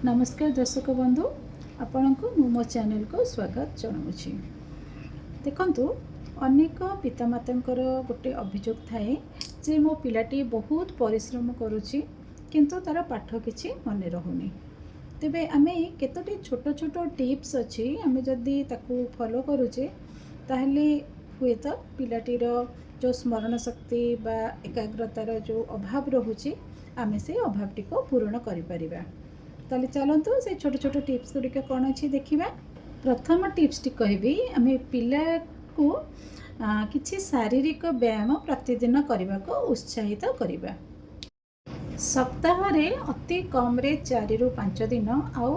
ନମସ୍କାର ଦର୍ଶକ ବନ୍ଧୁ, ଆପଣଙ୍କୁ ମୁଁ ମୋ ଚ୍ୟାନେଲକୁ ସ୍ୱାଗତ ଜଣାଉଛି। ଦେଖନ୍ତୁ, ଅନେକ ପିତାମାତାଙ୍କର ଗୋଟେ ଅଭିଯୋଗ ଥାଏ ଯେ ମୋ ପିଲାଟି ବହୁତ ପରିଶ୍ରମ କରୁଛି, କିନ୍ତୁ ତା'ର ପାଠ କିଛି ମନେ ରହୁନି। ତେବେ ଆମେ କେତୋଟି ଛୋଟ ଛୋଟ ଟିପ୍ସ ଅଛି, ଆମେ ଯଦି ତାକୁ ଫଲୋ କରୁଛେ, ତାହେଲେ ହୁଏତ ପିଲାଟିର ଯେଉଁ ସ୍ମରଣ ଶକ୍ତି ବା ଏକାଗ୍ରତାର ଯେଉଁ ଅଭାବ ରହୁଛି, ଆମେ ସେଇ ଅଭାବଟିକୁ ପୂରଣ କରିପାରିବା। ତାହେଲେ ଚାଲନ୍ତୁ, ସେଇ ଛୋଟ ଛୋଟ ଟିପ୍ସ ଗୁଡ଼ିକ କ'ଣ ଅଛି ଦେଖିବା। ପ୍ରଥମ ଟିପ୍ସଟି କହିବି, ଆମେ ପିଲାକୁ କିଛି ଶାରୀରିକ ବ୍ୟାୟାମ ପ୍ରତିଦିନ କରିବାକୁ ଉତ୍ସାହିତ କରିବା। ସପ୍ତାହରେ ଅତି କମ୍ରେ 4ରୁ 5 ଦିନ ଆଉ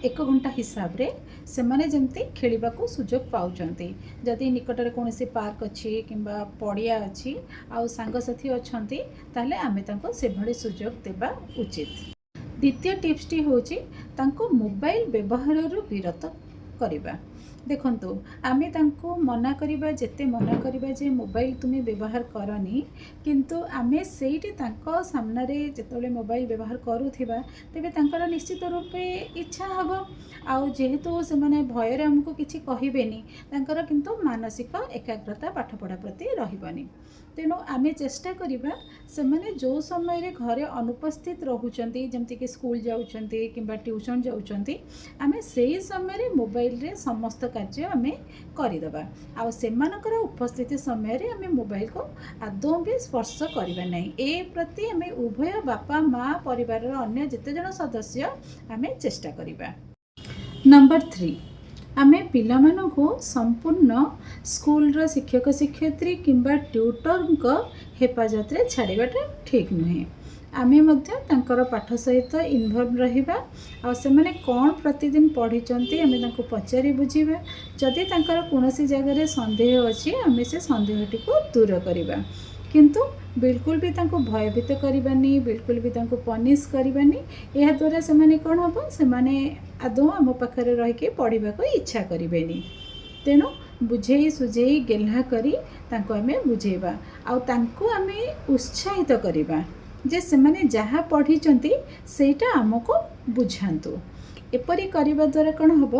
1 ଘଣ୍ଟା ହିସାବରେ ସେମାନେ ଯେମିତି ଖେଳିବାକୁ ସୁଯୋଗ ପାଉଛନ୍ତି। ଯଦି ନିକଟରେ କୌଣସି ପାର୍କ ଅଛି କିମ୍ବା ପଡ଼ିଆ ଅଛି ଆଉ ସାଙ୍ଗସାଥି ଅଛନ୍ତି, ତାହେଲେ ଆମେ ତାଙ୍କୁ ସେଭଳି ସୁଯୋଗ ଦେବା ଉଚିତ। ଦ୍ୱିତୀୟ ଟିପ୍ସଟି ହେଉଛି ତାଙ୍କୁ ମୋବାଇଲ ବ୍ୟବହାରରୁ ବିରତ କରିବା। ଦେଖନ୍ତୁ, ଆମେ ତାଙ୍କୁ ମନା କରିବା, ଯେତେ ମନା କରିବା ଯେ ମୋବାଇଲ ତୁମେ ବ୍ୟବହାର କରନି, କିନ୍ତୁ ଆମେ ସେଇଠି ତାଙ୍କ ସାମ୍ନାରେ ଯେତେବେଳେ ମୋବାଇଲ ବ୍ୟବହାର କରୁଥିବା, ତେବେ ତାଙ୍କର ନିଶ୍ଚିତ ରୂପେ ଇଚ୍ଛା ହେବ। ଆଉ ଯେହେତୁ ସେମାନେ ଭୟରେ ଆମକୁ କିଛି କହିବେନି, ତାଙ୍କର କିନ୍ତୁ ମାନସିକ ଏକାଗ୍ରତା ପାଠପଢ଼ା ପ୍ରତି ରହିବନି। ତେଣୁ ଆମେ ଚେଷ୍ଟା କରିବା, ସେମାନେ ଯେଉଁ ସମୟରେ ଘରେ ଅନୁପସ୍ଥିତ ରହୁଛନ୍ତି, ଯେମିତିକି ସ୍କୁଲ ଯାଉଛନ୍ତି କିମ୍ବା ଟ୍ୟୁସନ୍ ଯାଉଛନ୍ତି, ଆମେ ସେଇ ସମୟରେ ମୋବାଇଲରେ ସମସ୍ତ କାର୍ଯ୍ୟ ଆମେ କରିଦେବା। ଆଉ ସେମାନଙ୍କର ଉପସ୍ଥିତି ସମୟରେ ଆମେ ମୋବାଇଲକୁ ଆଦୌ ବି ସ୍ପର୍ଶ କରିବା ନାହିଁ। ଏ ପ୍ରତି ଆମେ ଉଭୟ ବାପା ମା, ପରିବାରର ଅନ୍ୟ ଯେତେ ଜଣ ସଦସ୍ୟ, ଆମେ ଚେଷ୍ଟା କରିବା। ନମ୍ବର 3, ଆମେ ପିଲାମାନଙ୍କୁ ସମ୍ପୂର୍ଣ୍ଣ ସ୍କୁଲର ଶିକ୍ଷକ ଶିକ୍ଷୟିତ୍ରୀ କିମ୍ବା ଟ୍ୟୁଟରଙ୍କ ହେଫାଜତରେ ଛାଡ଼ିବାଟା ଠିକ୍ ନୁହେଁ। ଆମେ ମଧ୍ୟ ତାଙ୍କର ପାଠ ସହିତ ଇନଭଲ୍ଭ ରହିବା ଆଉ ସେମାନେ କ'ଣ ପ୍ରତିଦିନ ପଢ଼ିଛନ୍ତି, ଆମେ ତାଙ୍କୁ ପଚାରି ବୁଝିବା। ଯଦି ତାଙ୍କର କୌଣସି ଜାଗାରେ ସନ୍ଦେହ ଅଛି, ଆମେ ସେ ସନ୍ଦେହଟିକୁ ଦୂର କରିବା। କିନ୍ତୁ ବିଲକୁଲ ବି ତାଙ୍କୁ ଭୟଭୀତ କରିବାନି, ବିଲକୁଲ ବି ତାଙ୍କୁ ପନିଶ କରିବାନି। ଏହାଦ୍ୱାରା ସେମାନେ କ'ଣ ହେବ, ସେମାନେ ଆଦୌ ଆମ ପାଖରେ ରହିକି ପଢ଼ିବାକୁ ଇଚ୍ଛା କରିବେନି। ତେଣୁ ବୁଝେଇ ସୁଝେଇ, ଗେହ୍ଲା କରି ତାଙ୍କୁ ଆମେ ବୁଝେଇବା ଆଉ ତାଙ୍କୁ ଆମେ ଉତ୍ସାହିତ କରିବା ଯେ ସେମାନେ ଯାହା ପଢ଼ିଛନ୍ତି, ସେଇଟା ଆମକୁ ବୁଝାନ୍ତୁ। ଏପରି କରିବା ଦ୍ୱାରା କ'ଣ ହେବ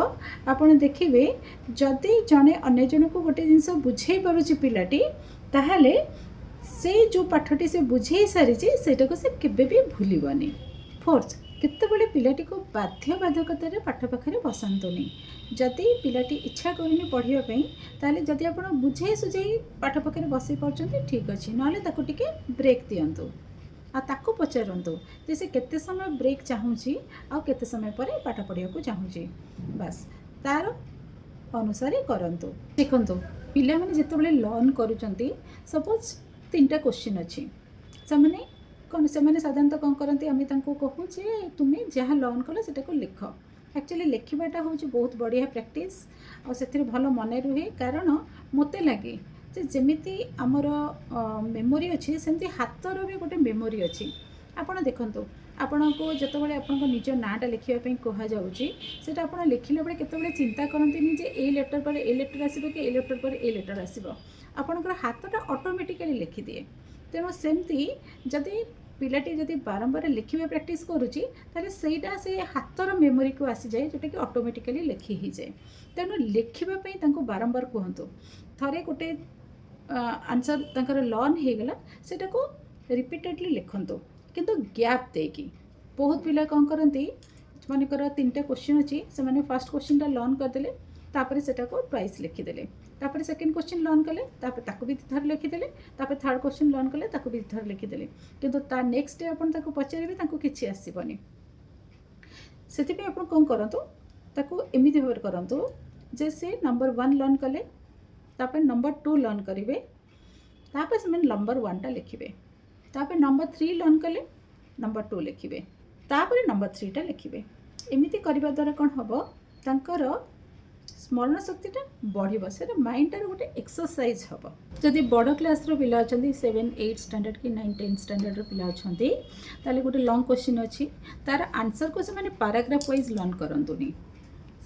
ଆପଣ ଦେଖିବେ, ଯଦି ଜଣେ ଅନ୍ୟ ଜଣକୁ ଗୋଟେ ଜିନିଷ ବୁଝେଇ ପାରୁଛି ପିଲାଟି, ତାହେଲେ ସେ ଯେଉଁ ପାଠଟି ସେ ବୁଝେଇ ସାରିଛି, ସେଇଟାକୁ ସେ କେବେ ବି ଭୁଲିବନି। ଫୋର୍ଥ, କେତେବେଳେ ପିଲାଟିକୁ ବାଧ୍ୟବାଧକତାରେ ପାଠ ପାଖରେ ବସାନ୍ତୁନି। ଯଦି ପିଲାଟି ଇଚ୍ଛା କରୁନି ପଢ଼ିବା ପାଇଁ, ତାହେଲେ ଯଦି ଆପଣ ବୁଝେଇ ସୁଝେଇ ପାଠ ପାଖରେ ବସାଇ ପାରୁଛନ୍ତି, ଠିକ୍ ଅଛି। ନହେଲେ ତାକୁ ଟିକେ ବ୍ରେକ୍ ଦିଅନ୍ତୁ ଆଉ ତାକୁ ପଚାରନ୍ତୁ ଯେ ସେ କେତେ ସମୟ ବ୍ରେକ୍ ଚାହୁଁଛି ଆଉ କେତେ ସମୟ ପରେ ପାଠ ପଢ଼ିବାକୁ ଚାହୁଁଛି। ବାସ୍, ତାର ଅନୁସାରେ କରନ୍ତୁ। ଦେଖନ୍ତୁ, ପିଲାମାନେ ଯେତେବେଳେ ଲର୍ନ କରୁଛନ୍ତି, ସପୋଜ୍ ତିନିଟା କୋଶ୍ଚିନ୍ ଅଛି, ସେମାନେ ସାଧାରଣତଃ କ'ଣ କରନ୍ତି, ଆମେ ତାଙ୍କୁ କହୁ ଯେ ତୁମେ ଯାହା ଲର୍ନ କଲ, ସେଟାକୁ ଲେଖ। ଆକ୍ଚୁଆଲି ଲେଖିବାଟା ହେଉଛି ବହୁତ ବଢ଼ିଆ ପ୍ରାକ୍ଟିସ୍ ଆଉ ସେଥିରେ ଭଲ ମନେ ରୁହେ। କାରଣ ମୋତେ ଲାଗେ ଯେ ଯେମିତି ଆମର ମେମୋରି ଅଛି, ସେମିତି ହାତର ବି ଗୋଟେ ମେମୋରି ଅଛି। ଆପଣ ଦେଖନ୍ତୁ, ଆପଣଙ୍କୁ ଯେତେବେଳେ ଆପଣଙ୍କ ନିଜ ନାଁଟା ଲେଖିବା ପାଇଁ କୁହାଯାଉଛି, ସେଇଟା ଆପଣ ଲେଖିଲା ବେଳେ କେତେବେଳେ ଚିନ୍ତା କରନ୍ତିନି ଯେ ଏଇ ଲେଟର୍ ପରେ ଏ ଲେଟର୍ ଆସିବ କି ଏ ଲେଟର୍ ପରେ ଏ ଲେଟର୍ ଆସିବ। ଆପଣଙ୍କର ହାତଟା ଅଟୋମେଟିକାଲି ଲେଖିଦିଏ। ତେଣୁ ସେମିତି ଯଦି ପିଲାଟି ଯଦି ବାରମ୍ବାର ଲେଖିବା ପ୍ରାକ୍ଟିସ୍ କରୁଛି, ତାହେଲେ ସେଇଟା ସେ ହାତର ମେମୋରିକୁ ଆସିଯାଏ, ଯେଉଁଟାକି ଅଟୋମେଟିକାଲି ଲେଖି ହେଇଯାଏ। ତେଣୁ ଲେଖିବା ପାଇଁ ତାଙ୍କୁ ବାରମ୍ବାର କୁହନ୍ତୁ। ଥରେ ଗୋଟେ ଆନ୍ସର୍ ତାଙ୍କର ଲର୍ନ ହେଇଗଲା, ସେଇଟାକୁ ରିପିଟେଡ଼ଲି ଲେଖନ୍ତୁ, କିନ୍ତୁ ଗ୍ୟାପ୍ ଦେଇକି। ବହୁତ ପିଲା କ'ଣ କରନ୍ତି, ମନେକର ତିନିଟା କୋଶ୍ଚିନ୍ ଅଛି, ସେମାନେ ଫାର୍ଷ୍ଟ କୋଶ୍ଚିନ୍ଟା ଲର୍ନ କରିଦେଲେ, ତାପରେ ସେଟାକୁ ଟ୍ୱାଇସ୍ ଲେଖିଦେଲେ। ତାପରେ ସେକେଣ୍ଡ କୋଶ୍ଚିନ୍ ଲର୍ନ କଲେ, ତାପରେ ତାକୁ ବି ଥରେ ଲେଖିଦେଲେ। ତାପରେ ଥାର୍ଡ଼ କୋଶ୍ଚିନ୍ ଲର୍ନ କଲେ, ତାକୁ ବି ଥରେ ଲେଖିଦେଲେ। କିନ୍ତୁ ତା ନେକ୍ସଟ ଡେ ଆପଣ ତାକୁ ପଚାରିବେ, ତାଙ୍କୁ କିଛି ଆସିବନି। ସେଥିପାଇଁ ଆପଣ କ'ଣ କରନ୍ତୁ, ତାକୁ ଏମିତି ଭାବରେ କରନ୍ତୁ ଯେ ସେ ନମ୍ବର 1 ଲର୍ନ କଲେ, ତାପରେ ନମ୍ବର 2 ଲର୍ନ କରିବେ, ତାପରେ ସେମାନେ ନମ୍ବର 1ଟା ଲେଖିବେ। ତାପରେ ନମ୍ବର 3 ଲର୍ନ କଲେ, ନମ୍ବର 2 ଲେଖିବେ, ତାପରେ ନମ୍ବର 3ଟା ଲେଖିବେ। ଏମିତି କରିବା ଦ୍ୱାରା କ'ଣ ହେବ, ତାଙ୍କର ସ୍ମରଣ ଶକ୍ତିଟା ବଢ଼ିବ। ସେଇଟା ମାଇଣ୍ଡଟାର ଗୋଟେ ଏକ୍ସରସାଇଜ୍ ହେବ। ଯଦି ବଡ଼ କ୍ଲାସ୍ର ପିଲା ଅଛନ୍ତି, 7, 8 ଷ୍ଟାଣ୍ଡାର୍ଡ଼ କି 9, 10 ଷ୍ଟାଣ୍ଡାର୍ଡ଼ର ପିଲା ଅଛନ୍ତି, ତାହେଲେ ଗୋଟେ ଲଙ୍ଗ୍ କୋଶ୍ଚିନ୍ ଅଛି, ତାର ଆନ୍ସର୍କୁ ସେମାନେ ପାରାଗ୍ରାଫ ୱାଇଜ୍ ଲର୍ନ କରନ୍ତୁନି।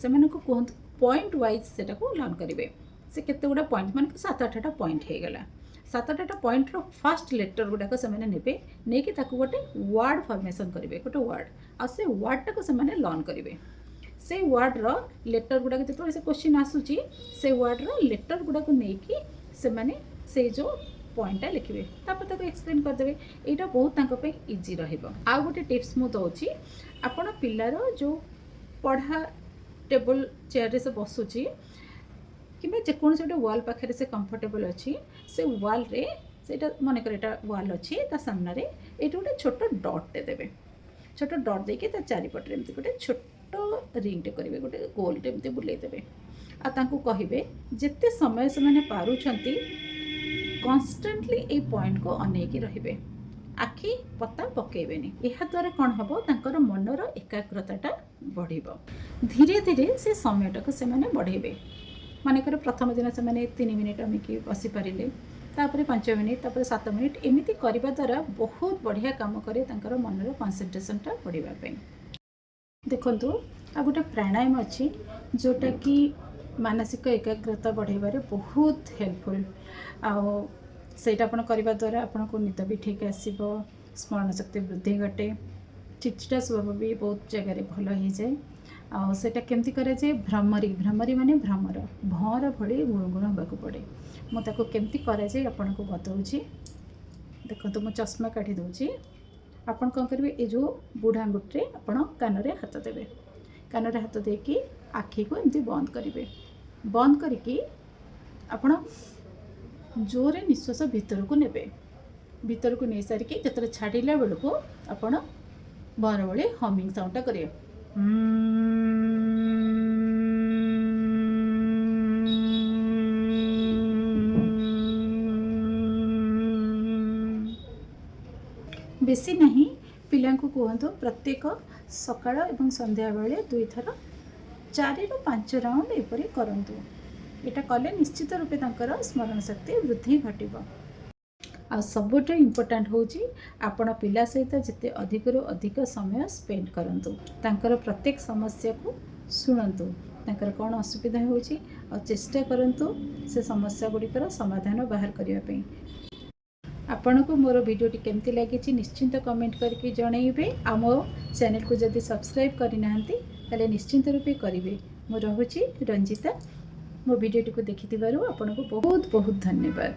ସେମାନଙ୍କୁ କୁହନ୍ତୁ ପଏଣ୍ଟ ୱାଇଜ୍ ସେଟାକୁ ଲର୍ନ କରିବେ। ସେ କେତେ ଗୁଡ଼ା ପଏଣ୍ଟ, ମାନେ 7-8ଟା ପଏଣ୍ଟ ହେଇଗଲା, ସାତଟା ପଏଣ୍ଟର ଫାର୍ଷ୍ଟ ଲେଟର୍ ଗୁଡ଼ାକ ସେମାନେ ନେବେ, ନେଇକି ତାକୁ ଗୋଟେ ୱାର୍ଡ଼ ଫର୍ମେସନ୍ କରିବେ, ଗୋଟେ ୱାର୍ଡ଼, ଆଉ ସେ ୱାର୍ଡ଼ଟାକୁ ସେମାନେ ଲର୍ନ କରିବେ। ସେଇ ୱାର୍ଡ଼ର ଲେଟର୍ ଗୁଡ଼ାକ ଯେତେବେଳେ ସେ କୋଶ୍ଚିନ୍ ଆସୁଛି, ସେ ୱାର୍ଡ଼ର ଲେଟର୍ ଗୁଡ଼ାକୁ ନେଇକି ସେମାନେ ସେଇ ଯେଉଁ ପଏଣ୍ଟଟା ଲେଖିବେ, ତାପରେ ତାକୁ ଏକ୍ସପ୍ଲେନ୍ କରିଦେବେ। ଏଇଟା ବହୁତ ତାଙ୍କ ପାଇଁ ଇଜି ରହିବ। ଆଉ ଗୋଟେ ଟିପ୍ସ ମୁଁ ଦେଉଛି, ଆପଣ ପିଲାର ଯେଉଁ ପଢ଼ା ଟେବୁଲ୍ ଚେୟାରରେ ସେ ବସୁଛି କିମ୍ବା ଯେକୌଣସି ଗୋଟେ ୱାଲ୍ ପାଖରେ ସେ କମ୍ଫର୍ଟେବଲ୍ ଅଛି, ସେ ୱାଲ୍ରେ ସେଇଟା ମନେକର ଏଇଟା ୱାଲ୍ ଅଛି, ତା ସାମ୍ନାରେ ଏଇଠି ଗୋଟେ ଛୋଟ ଡଟ୍ଟେ ଦେବେ। ଛୋଟ ଡଟ୍ ଦେଇକି ତା ଚାରିପଟରେ ଏମିତି ଗୋଟେ ଛୋଟ ରିଙ୍ଗଟେ କରିବେ, ଗୋଟେ ଗୋଲଟେ ଏମିତି ବୁଲେଇ ଦେବେ। ଆଉ ତାଙ୍କୁ କହିବେ ଯେତେ ସମୟ ସେମାନେ ପାରୁଛନ୍ତି କନଷ୍ଟାଣ୍ଟଲି ଏଇ ପଏଣ୍ଟକୁ ଅନେଇକି ରହିବେ, ଆଖି ପତା ପକାଇବେନି। ଏହାଦ୍ୱାରା କ'ଣ ହେବ, ତାଙ୍କର ମନର ଏକାଗ୍ରତାଟା ବଢ଼ିବ। ଧୀରେ ଧୀରେ ସେ ସମୟଟାକୁ ସେମାନେ ବଢ଼େଇବେ। ମନେକର ପ୍ରଥମ ଦିନ ସେମାନେ 3 ମିନିଟ୍ ଅନେଇକି ବସିପାରିଲେ, ତାପରେ 5 ମିନିଟ୍, ତାପରେ 7 ମିନିଟ୍, ଏମିତି କରିବା ଦ୍ୱାରା ବହୁତ ବଢ଼ିଆ କାମ କରେ ତାଙ୍କର ମନର କନସେନ୍ଟ୍ରେସନ୍ଟା ବଢ଼ିବା ପାଇଁ। ଦେଖନ୍ତୁ, ଆଉ ଗୋଟେ ପ୍ରାଣାୟାମ ଅଛି ଯେଉଁଟାକି ମାନସିକ ଏକାଗ୍ରତା ବଢ଼େଇବାରେ ବହୁତ ହେଲ୍ପଫୁଲ୍। ଆଉ ସେଇଟା ଆପଣ କରିବା ଦ୍ୱାରା ଆପଣଙ୍କୁ ନିଦ ବି ଠିକ୍ ଆସିବ, ସ୍ମରଣ ଶକ୍ତି ବୃଦ୍ଧି ଘଟେ, ଚିଡ଼ଚିଡ଼ା ସ୍ୱଭାବ ବି ବହୁତ ଜାଗାରେ ଭଲ ହେଇଯାଏ। ଆଉ ସେଇଟା କେମିତି କରାଯାଏ, ଭ୍ରମରୀ, ଭ୍ରମରୀ ମାନେ ଭ୍ରମର, ଭଅଁର ଭଳି ଗୁଣୁଗୁଣ ହେବାକୁ ପଡ଼େ। ମୁଁ ତାକୁ କେମିତି କରାଯାଏ ଆପଣଙ୍କୁ ବତାଉଛି। ଦେଖନ୍ତୁ, ମୁଁ ଚଷମା କାଢ଼ି ଦେଉଛି। ଆପଣ କ'ଣ କରିବେ, ଏ ଯେଉଁ ବୁଢ଼ା ଆଙ୍ଗୁଠିରେ ଆପଣ କାନରେ ହାତ ଦେବେ। କାନରେ ହାତ ଦେଇକି ଆଖିକୁ ଏମିତି ବନ୍ଦ କରିବେ। ବନ୍ଦ କରିକି ଆପଣ ଜୋରେ ନିଶ୍ୱାସ ଭିତରକୁ ନେବେ। ଭିତରକୁ ନେଇସାରିକି ଯେତେବେଳେ ଛାଡ଼ିଲା ବେଳକୁ ଆପଣ ଭଅଁର ଭଳି ହମିଂ ସାଉଣ୍ଡଟା କରିବେ। ବେଶୀ ନାହିଁ, ପିଲାଙ୍କୁ କୁହନ୍ତୁ ପ୍ରତ୍ୟେକ ସକାଳ ଏବଂ ସନ୍ଧ୍ୟାବେଳେ 2ଥର 4ରୁ 5 ରାଉଣ୍ଡ ଏପରି କରନ୍ତୁ। ଏଇଟା କଲେ ନିଶ୍ଚିତ ରୂପେ ତାଙ୍କର ସ୍ମରଣ ଶକ୍ତି ବୃଦ୍ଧି ଘଟିବ। ଆଉ ସବୁଠୁ ଇମ୍ପୋର୍ଟାଣ୍ଟ ହେଉଛି ଆପଣ ପିଲା ସହିତ ଯେତେ ଅଧିକରୁ ଅଧିକ ସମୟ ସ୍ପେଣ୍ଡ କରନ୍ତୁ, ତାଙ୍କର ପ୍ରତ୍ୟେକ ସମସ୍ୟାକୁ ଶୁଣନ୍ତୁ, ତାଙ୍କର କ'ଣ ଅସୁବିଧା ହେଉଛି, ଆଉ ଚେଷ୍ଟା କରନ୍ତୁ ସେ ସମସ୍ୟା ଗୁଡ଼ିକର ସମାଧାନ ବାହାର କରିବା ପାଇଁ। ଆପଣଙ୍କୁ ମୋର ଭିଡ଼ିଓଟି କେମିତି ଲାଗିଛି ନିଶ୍ଚିନ୍ତ କମେଣ୍ଟ କରିକି ଜଣାଇବେ। ଆଉ ମୋ ଚ୍ୟାନେଲକୁ ଯଦି ସବସ୍କ୍ରାଇବ୍ କରିନାହାନ୍ତି ତାହେଲେ ନିଶ୍ଚିନ୍ତ ରୂପେ କରିବେ। ମୁଁ ରହୁଛି ରଞ୍ଜିତା। ମୋ ଭିଡ଼ିଓଟିକୁ ଦେଖିଥିବାରୁ ଆପଣଙ୍କୁ ବହୁତ ବହୁତ ଧନ୍ୟବାଦ।